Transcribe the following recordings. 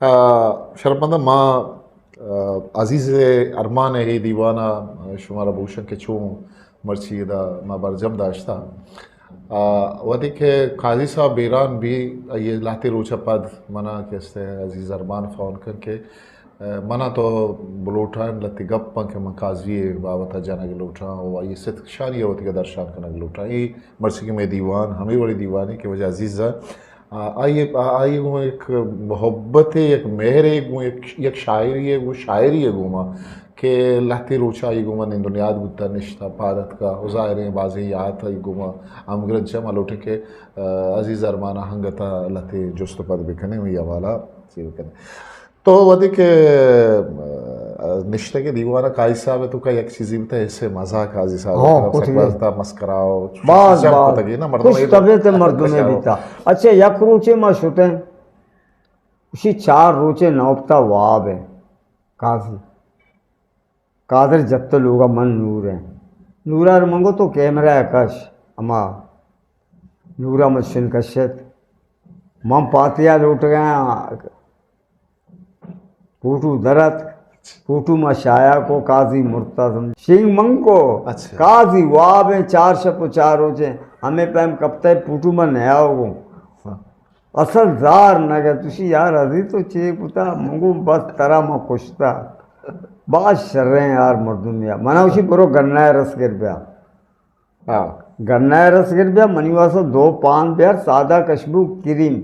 آ، شرپمند ما، آ، عزیز ارمان ءِ اے دیوان ءَ شمارا بوشن کہ چون مرچی ادا ما برجم داشتہ۔ آ، وھدے کہ قاضی صاحب بیران بی، آئی ءَ لہتے روچ ءَ پد منا کہ استیں عزیز ارمان فون کن کہ، آ، منا تو بلوٹائیں لہتے گپ اں کہ من قاضی ءِ بابت ءَ جنگ لوٹاں و آئی ءِ ستک شانی ءَ وتی درشان کنگ لوٹاں۔ اے مرچی کہ مئے دیوان ہمے وڑیں دیوانے کہ واجہ عزیز ءَ آ، آئی، آ، آئی گوں یک محبت، یک مہر، گوں یک، یک شاعری گوں، شاعری گوں ما کہ لہتے روچ آئی گوں ما نند و نیاد بوتا، نشتا، پاد اتکا، و ظاہریں بازیں یات آئی گوں ما ہمگرنچ۔ ما لوٹیں کہ، آ، عزیز ارمان ءَ ہنگتا لہتے جست و پد بکنیں، وی حوالہ چی بکنیں۔ تو وھدے کہ، آ، نشتگ ئے دیوان ءَ، قاضی صاحب ءِ توکا یک چیزے بوتا، حس مزاق قاضی صاحب ءِ ہاں، طرف کت سک ئے۔ باز تا مسکرا و باز، سیاست باز۔ کتگ ئے نا، مردم خوش اے طبیعت مردمے بیتا۔ اچھا، یک روچے ما شتیں، اشی چار روچے نوبتا واب ایں۔ قاضی قادر جت لوگا، من نور ایں۔ نورا من گو تو کیمرہ کش، اما نورا مشن کشت۔ من پاتیا لوٹگا، فوٹو درت، فوٹو ما شائع کو، قاضی مرتا سم-، شنگ من کو، اچھا۔ قاضی واب ایں، چار شپ و چار روچ ایں، ہمے پیم کپتا ئے، فوٹو ما نیا ہو گو۔ ہاں۔ اصل زار نہ گئے، تشی یار عزیز تو چے کتا، من گو بس ترا ما کشتا۔ باز شریں یار مردم یا۔ منا اشی برو گنہ رس گر بیا۔ ہاں۔ گنہ رس گر بیا، منی واسطہ دو پان بیار، سادہ کشبو کریم۔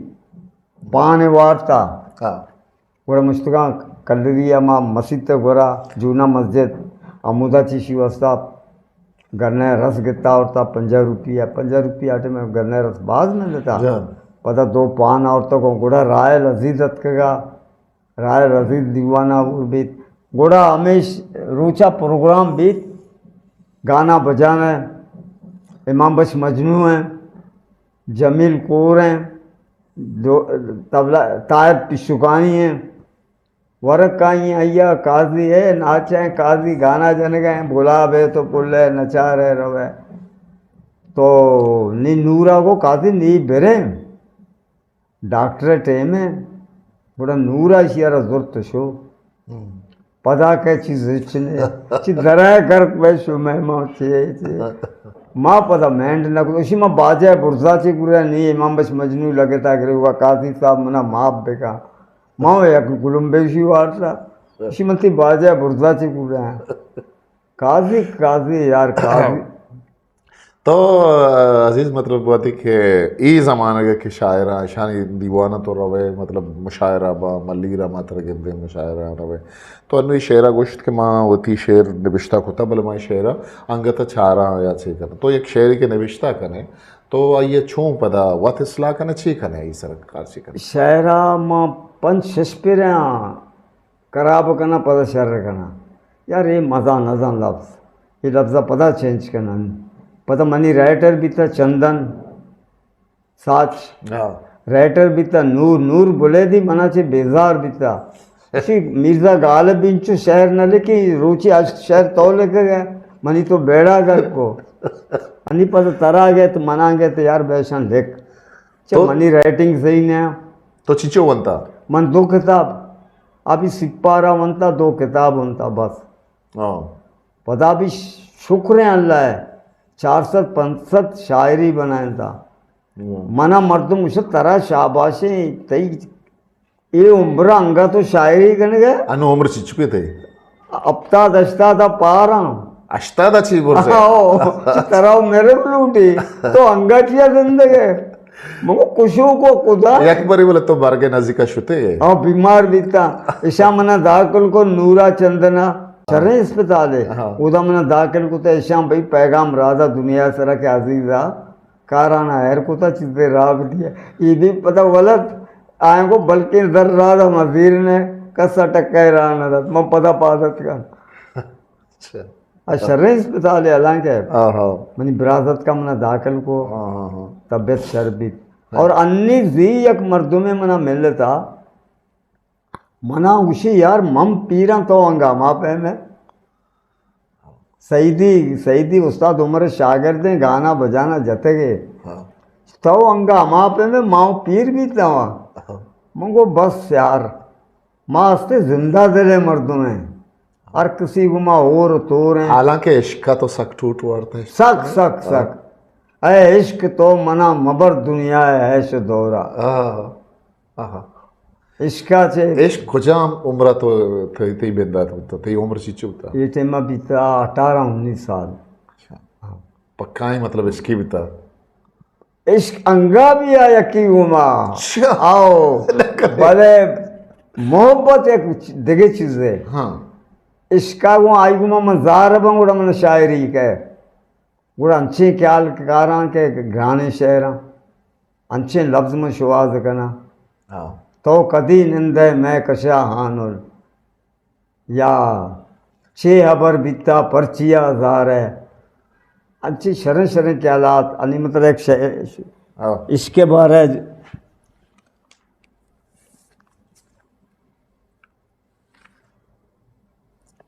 پان وارتا۔ ہاں۔ گڑا مشتگاں کلری ءَ ما مسیت ءِ گورا، جونا مسجد، ہمودا چہ اشی واسطہ گرنہ رس گتا آورتا، پنجاہ روپیہ، پنجاہ روپیہ آ ٹائم گرنہ رس باز ملتا۔ جان۔ پدا دو پان آورتا کو، گڑا راہ ءَ لذیذ اتکگا، راہ ءَ لذیذ دیوانا ہور بیت۔ گڑا ہمیش روچا پروگرام بیت، گانا بجانا ایں، امام بخش مجنو ایں، جمیل کور ایں، دو-، طبلہ، طاہر پشکانی ایں، ورک آئی ایں، آئی ءَ قاضی اے، ناچ ایں، قاضی گانا جنگ ایں، گلاب اے تو پل اے، نچار اے، رو اے۔ تو نی نورا گو قاضی نی بریں، ڈاکٹر ٹیم اے، گڑا نورا اشی ءَ را زرت شو۔ ہم۔ پدا کہ چیز ہچ نے، چی درائے گرک بے شو مہمان چی اے، چی۔ ما پدا مینڈ نہ کت، اشی ما باجہ برزا چی گرا نی، امام بخش مجنو لگتا گرے ہوا، قاضی صاحب منا معاف بکا۔ ما یک گلمبے شی وارتا، اشی من تی باجہ برزا چی گرا۔ قاضی، قاضی یار، قاضی۔ تو عزیز، مطلب، وتی کہ اے زمانگ ءَ کہ شاعراں، اشانی دیواناں تو روئے، مطلب، مشاعرہ با، ملیر ءَ ما ترا گندیں مشاعرہ روئے۔ تو انو اے شعرا گوشت کہ ما وتی شعر نبشتہ کتا، بلے ما اے شعرا انگت ءَ چاراں یا چے کناں۔ تو یک شعرے کہ نبشتہ کنے، تو آئی ءَ چون پدا وت اصلاح کنے، چے کنے، اے سر کار چے کنے؟ شعرا ما پنچ شش پرا کراب کناں، پدا شر کناں۔ یار، اے مزن نزن لفظ، اے لفظ ءَ پدا چینج کناں۔ پدا منی رائٹر بیتا چندن ساچ، ہاں۔ رائٹر بیتا نور، نور بلیدی منا چہ بیزار بیتا۔ اشی مرزا غالب انچو شعر نہ لکھی، روچی ہشت شعر تو لکھگے، منی تو بیڑا گرک کو۔ انی پدا ترا گئے تو منا گئے تو یار بیشان لکھ۔ چہ تو منی رائٹنگ صحیح نہ۔ تو چیچو ونتا؟ من دو کتاب، ابھی سپارہ ونتا، دو کتاب ونتا بس۔ ہاں۔ پدا بھی شکر ایں اللہ ءِ، چار سد پنچ سد شاعری بنائینتا۔ ہاں۔ منا مردم گوشت، ترا شاباشیں، تئی اے عمر انگا تو شاعری کنگے؟ انو عمر چچکے تئی؟ ہفتاد ہشتاد ءَ پاراں۔ ہشتاد ءَ چی برزے؟ آؤ، ترا میرے لوٹی، تو انگا چیا زندگے؟ مگو کشو کو خدا۔ یک بری بولے تو مرگ نزدیکا شتے؟ ہاں، بیمار بیتا۔ اشا منا داخل کو نورا چندنا، شریں اسپتال ہے۔ ہاں۔ اودا منا داخل کو تو اشا بھئی پیغام رادا دنیا سرا کہ عزیزا کارانا ہیر کتا چیزے راہ بدیا۔ اے بھی پتہ غلط آئیں کو بلکیں در راہ دا مزیر نے کسا ٹکا راہ نہ دات۔ من پدا پادت کن۔ اچھا۔ آ شریں اسپتال ہے، حالانکہ ہاں، ہاں۔ منی برازت کا منا داخل کو، ہاں، ہاں، ہاں۔ طبیعت شر بیت۔ ہاں۔ اور انی زی یک مردمے منا ملتا، منا گوشی، یار، من پیراں تو انگا ہما پیم ہے۔ سعیدی، سعیدی استاد عمر شاگردیں گانا بجانا جتگے۔ ہاں۔ تو انگا ہما پیم ہے، ماں پیر بیتا ہاں۔ ہاں۔ من گو، بس یار، ما ہستے زندہ دل ءِ مردم ایں، ہر کسی گو ما ہور و تور ایں۔ حالانکہ عشق ءَ تو سک ٹوٹ وارت ئے۔ سک، سک، سک۔ اے عشق تو منا مبر دنیا ءِ عیش و دورا۔ آہا، آہا۔ عشق ءَ چے؟ عشق کجام عمر ءَ تو تئی، تئی بندات بوتا؟ تئی عمر چیچو بوتا؟ اے ٹائم ءَ بیتا اٹھارہ انیس سال۔ اچھا۔ پکائیں مطلب عشقی بیتا؟ عشق انگا بی آ یکی گوما۔ اچھا۔ آؤ۔ بلے محبت یک دگہ چیزے۔ ہاں۔ عشق ءَ گوں آئی گوما من زار باں، گڑا من شاعری کئے۔ گڑا انچیں خیال کاراں کہ گرانیں شعراں، انچیں لفظ من شواز کناں۔ ہاں۔ تو کدی نندئے مئے کشا ہانل، یا چے ہبر بیتا پرچیا زارئے۔ انچیں شریں شریں خیالات، انی مطلب ایک شے-، ہاں۔ عشق ءِ بارے۔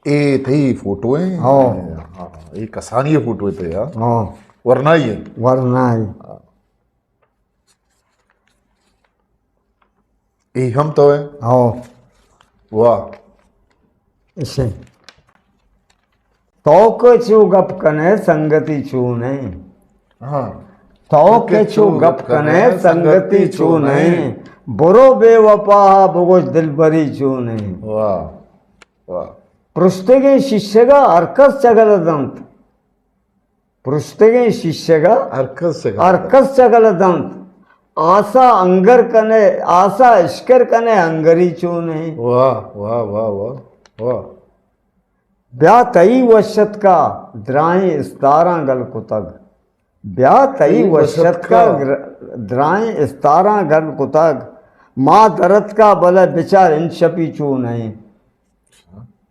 اے تئی فوٹو ایں؟ ہاں۔ ہاں، اے کسانی فوٹو ایں تئی، ہاں؟ ہاں۔ ورنائی ایں؟ ورنائی۔ ہاں۔ اے ہم تو ایں؟ ہاں۔ واہ۔ اسے۔ تو کہ چو گپ کنئے سنگتی چون ایں؟ ہاں۔ تو کہ چو گپ کنئے سنگتی چون ایں؟ برو بے وفا بگوش دلبری چون ایں؟ واہ، واہ۔ پرشتگیں شیشگ ءَ ہر کس چگل دنت۔ پرشتگیں شیشگ ءَ ہر کس چگل ہر کس چگل دنت۔ آسا انگر کنئے، آسا اشکر کنئے، انگری چون ایں؟ واہ، واہ، واہ، واہ، واہ۔ بیا تئی وشتکا درائیں استاراں گل کتگ۔ بیا تئی تئی وشتکا وشتکا۔ گر-، درائیں استاراں گل کتگ۔ ما درتکا بلے بچار انشپی چون ایں؟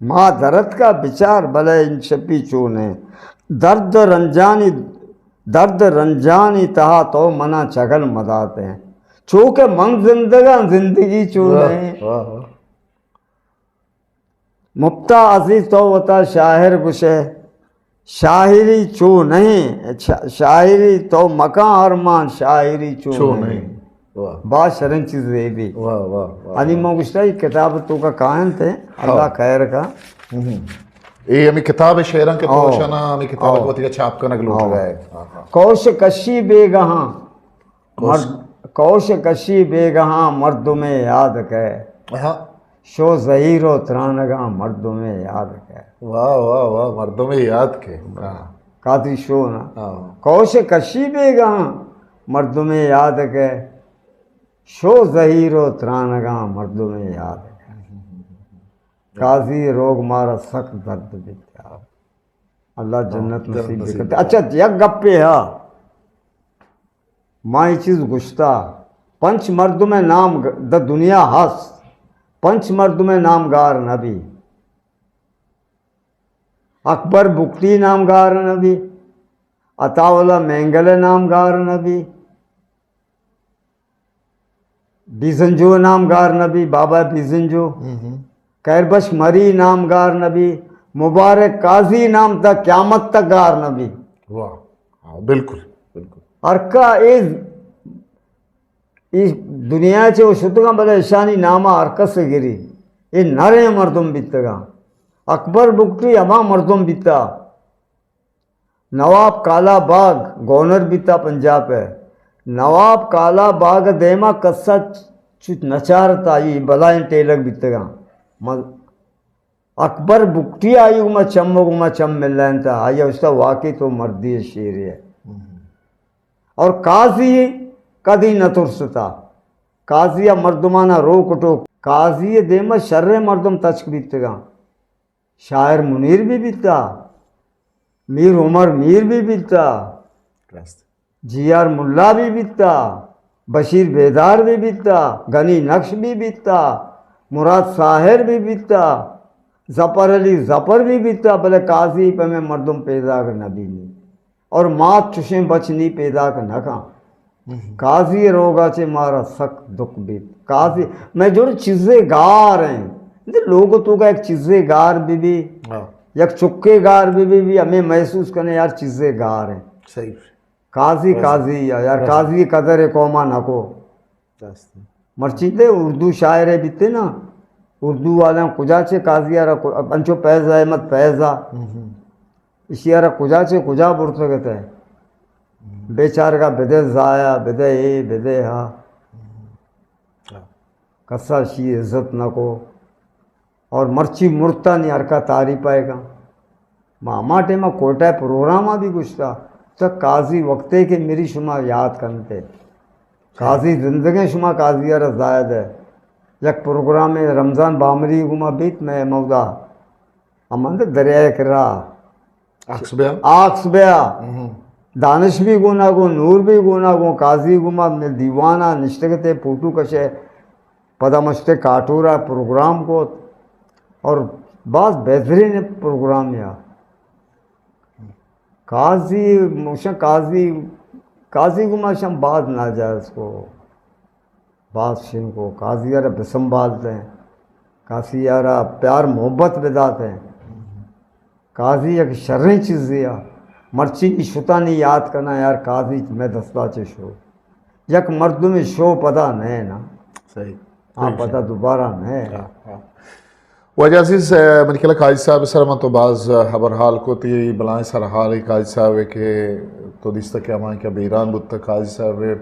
ما درتکا بچار بلے انشپی چون ایں؟ درد رنجانی، درد رنجانی تہا تو منا چگل مدات ایں۔ چو کہ من زندگاں زندگی چون واہ، ایں؟ واہ، واہ۔ مپتا عزیز تو وتا شاعر گوشئے، شاعری چو نہ ایں، شا-، شاعری تو مکاں ارمان، شاعری چو چو نہ ایں۔ نہ ایں۔ واہ۔ باز شریں چیزے بی۔ واہ، واہ، واہ، انی واہ۔ ما گوشتا اے کتاب توکا کاینت ایں، ہاں۔ اللہ خیر کا۔ ہم۔ اے ہمے کتاب شعراں کہ ہاں۔ تو شنا ہمے کتاب ہاں۔ کو تیگا چھاپ کنگ لوٹگا اے۔ ہاں۔ ہاں، ہاں۔ کوش کشی بیگہاں۔ کوش۔ مرد-، کوش کشی بیگہاں مردمے یاد کئے۔ ہاں۔ شو زہیر و ترانگاں مردمے یاد کئے۔ واہ، واہ، واہ، مردمے یاد کئے۔ ہاں۔ قاضی شو نا۔ ہاں۔ کوش کشی بیگہاں مردمے یاد کئے۔ شو زہیر و ترانگاں مردمے یاد کئے۔ قاضی روگ مارا سک درد بیتا۔ اللہ جنت ہاں، نصیب جنت نصیب بکنت۔ بکنت۔ اچھا، یک گپے ہا۔ ما اے چیز گوشتا، پنچ مردم ءِ نام گ-، دا دنیا ہست، پنچ مردم ءِ نام گار نہ بی۔ اکبر بگٹی نام گار نہ بی، عطا اللہ مینگل ءِ نام گار نہ بی، بیزنجو نام گار نہ بی، بابا بیزنجو۔ ہم ہم۔ خیر بخش مری نام گار نہ بی، مبارک قاضی نام تا قیامت تک گار نہ بی۔ واہ۔ ہاں، بالکل، بالکل۔ ہر کا اے، اے دنیا چے و شتگاں، بلے اشانی ناما ہر کس گری۔ اے نریں مردم بیتگاں۔ اکبر بگٹی ہما مردم بیتا۔ نواب کالا باغ گورنر بیتا پنجاب ءِ۔ نواب کالا باغ ءِ دیما کسا چ-، چوت نچارتا، اے بلائیں ٹیلگ بیتگاں۔ م-، اکبر بگٹی آئی گوما چم و گوما چم ملینتا، آئی گوشتا واقعی تو مردی شیرے ئے۔ اور قاضی کدی نہ ترستا۔ قاضی ءَ مردمانا روک ٹوک۔ قاضی ءِ دیما شریں مردم تچک بیتگاں۔ شاعر منیر بی بیتا، میر عمر میر بی بیتا، راست۔ جی آر ملا بی بیتا، بشیر بیدار بی بیتا، غنی نقش بی بیتا، مراد ساحر بی بیتا، ظفر علی ظفر بی بیتا، بلے قاضی پہ میں مردم پیداک نہ بی نی۔ اور مات چشیں بچ نی پیداک نہ کن۔ ہم۔ قاضی ءِ روگا چہ مارا سک دکھ بیت۔ قاضی، میں جوڑ چیزے گار ہیں۔ لوگ تو کا ایک چیزے گار بی بی، ہاں۔ یک چکے گار بی بی، بی ہمیں محسوس کنے یار چیزے گار ہیں۔ صحیح۔ قاضی، بس۔ قاضی یا-، یار بس۔ قاضی قدر قوما نہ کو۔ راست۔ مرچی تے اردو شاعرے بیتے نا، اردو والاں کجا چہ قاضی ءَ را کو-، انچو فیض احمد فیض ءَ، ہم۔ ایشی ءَ را کجا چہ کجا برتگ ات؟ بیچارگا بدے ضائع، بدے اے، بدے ہا۔ ہم۔ کسا شی عزت نہ کو۔ اور مرچی مرتا نی ہر کا تعریف آئے گا۔ ما ہما ٹائم کوئٹہ پروگرام بھی گشتا، تو قاضی وقتے کہ میری شما یاد کنتے۔ قاضی زندگیں، شما قاضی ءَ را زائد ہے۔ یک پروگرام رمضان بامری گما بیت، میں مودا ہمند دریائے کرا۔ عکس بیا؟ عکس بیا۔ ہم۔ دانش بھی گونا گو، نور بھی گونا گو، قاضی گما میں دیوانا نشتگتے، فوٹو کشے، پدا مشتے کاٹورا پروگرام کو اور باز بہترین پروگرام یا۔ قاضی، موشن قاضی، قاضی گما شم باز ناجائز کو، باز شین کو، قاضی ءَ را بسنبھالتے ہیں، قاضی ءَ را پیار محبت بداتے ہیں۔ قاضی یک شریں چیزے آ۔ مرچی نی شتانی یاد کنا یار، قاضی میں دستا چے شو۔ یک مردم شو پدا نہ نا۔ صحیح۔ آ صحیح، پدا صحیح۔ دوبارہ نہ۔ ہاں، ہاں۔ واجہ عزیز، اے، منی خیال قاضی صاحب سر من تو باز ہبر حال کو تی، بلائیں سر حال ہے قاضی صاحب ہے کہ تو دیستا کہ ہمائیں کہ بیران بوتا قاضی صاحب ہے۔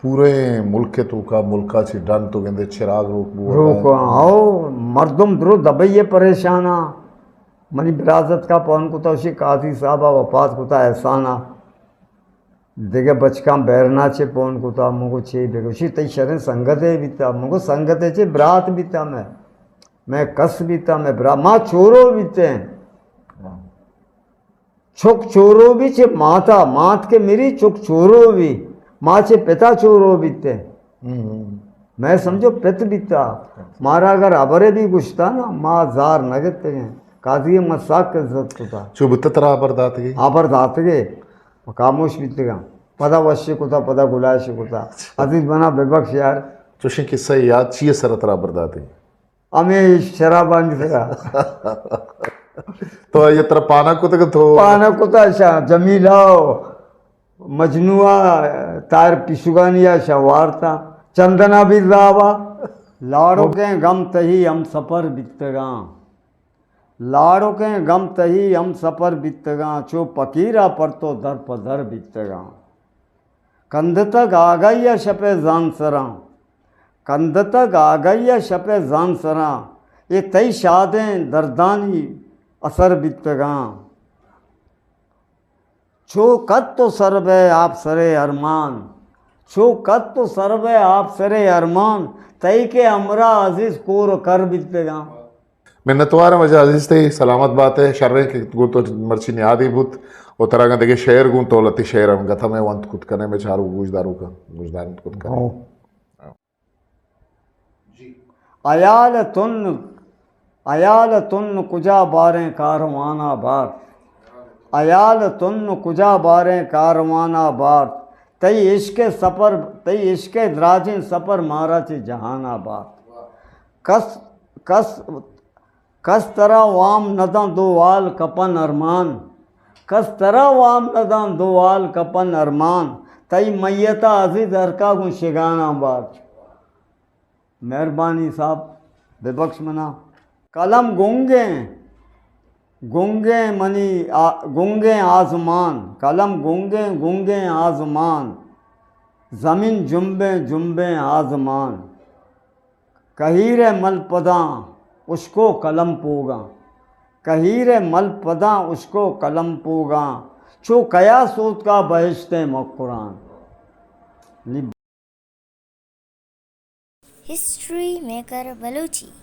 پورے ملک ءِ توکا، ملکا چہ ڈن تو گندے چراغ روک بو۔ روک، ہاؤ، مردم درو دبئی ءَ پریشان آ۔ منی برازت کا پون کتا، اشی قاضی صاحب ءَ وفات کتا احسان آ۔ دگہ بچکاں بیرنا چہ پون کتا، مگو چے بگوشی، تئی شریں سنگتے بیتا، مگو سنگتے چے برات بیتا میں، میں کس بیتا، میں برا-، ما چورو بیتے۔ چک چورو بی چہ ماتا، مات کہ مری چک چورو بی، ما چہ پتا چورو بیتے۔ ہم۔ میں سمجھو پت بیتا۔ مارا اگر ہبرے بھی گشتا نا، ما زار نہ گتے ہیں۔ قاضی ما ساک عزت کتا۔ چو بتا ترا ہبر داتگی؟ ہبر داتگے۔ خاموش بیتگا۔ پدا وش کتا، پدا گلائش کتا۔ عزیز منا ببخش یار۔ چوشیں قصہ یاد چیئے سر ترا ہبر داتگی؟ ہمے شرابانی سرا۔ تو یہ ترا پانا کتگ تو؟ پانا کتا شا، جمیلہ و مجنوا تار پیشگانی آ شا وارتا۔ چندنا بھی زاوا۔ لاڑکیں غم تہی ہم سفر بیتگاں۔ لاڑکیں غم تہی ہم سفر بیتگاں۔ چو پکیرا پر تو در پہ در بیتگاں۔ کندتگ آگہی ءَ شپ ءَ زانسراں، کندتگ آگہی ءَ شپ ءَ زانسراں، اے تئی شادیں دردانی اثر بیتگاں۔ چو کد تو سر بئے آپسرے ارمان، چو کد تو سر بئے آپسرے ارمان، تئی کہ ہمراہ عزیز کور ءُ کر بیتگاں۔ منتوار آں واجہ عزیز تئی، سلامت بات ئے، شر ایں کہ گوں تو مرچی نیادی بوت و ترا اگاں دگہ شعر گوں تو لتی شعر ہم گتہ مئے ونت کت کنے، مئے چاروک گوشداروکاں گوشدارنت کت کنے۔ ہاں۔ ہیال تن، ہیال تن کجا باریں کاروانا بارت، ہیال تن کجا باریں کاروانا بارت، تئی عشق سفر، تئی عشق دراجیں سفر مارا چہ جہانا بارت۔ کس، کس کس ترا وام نداں دو وال کپن ارمان، کس ترا وام نداں دو وال کپن ارمان، تئی میت ءَ عزیز ہرکا گوں شگاناں بات۔ مہربانی صاحب، ببخش منا۔ قلم گنگیں، گنگیں منی آ-، گنگیں آزمان، قلم گنگیں، گنگیں آزمان، زمین جنبیں، جنبیں آزمان۔ کہیر ءِ مل پداں اشکو قلم پوگاں، کہیر ءِ مل پداں اشکو قلم پوگاں، چو کیا سوتکا بہشتیں مکران۔ نی ہسٹری میکر بلوچی۔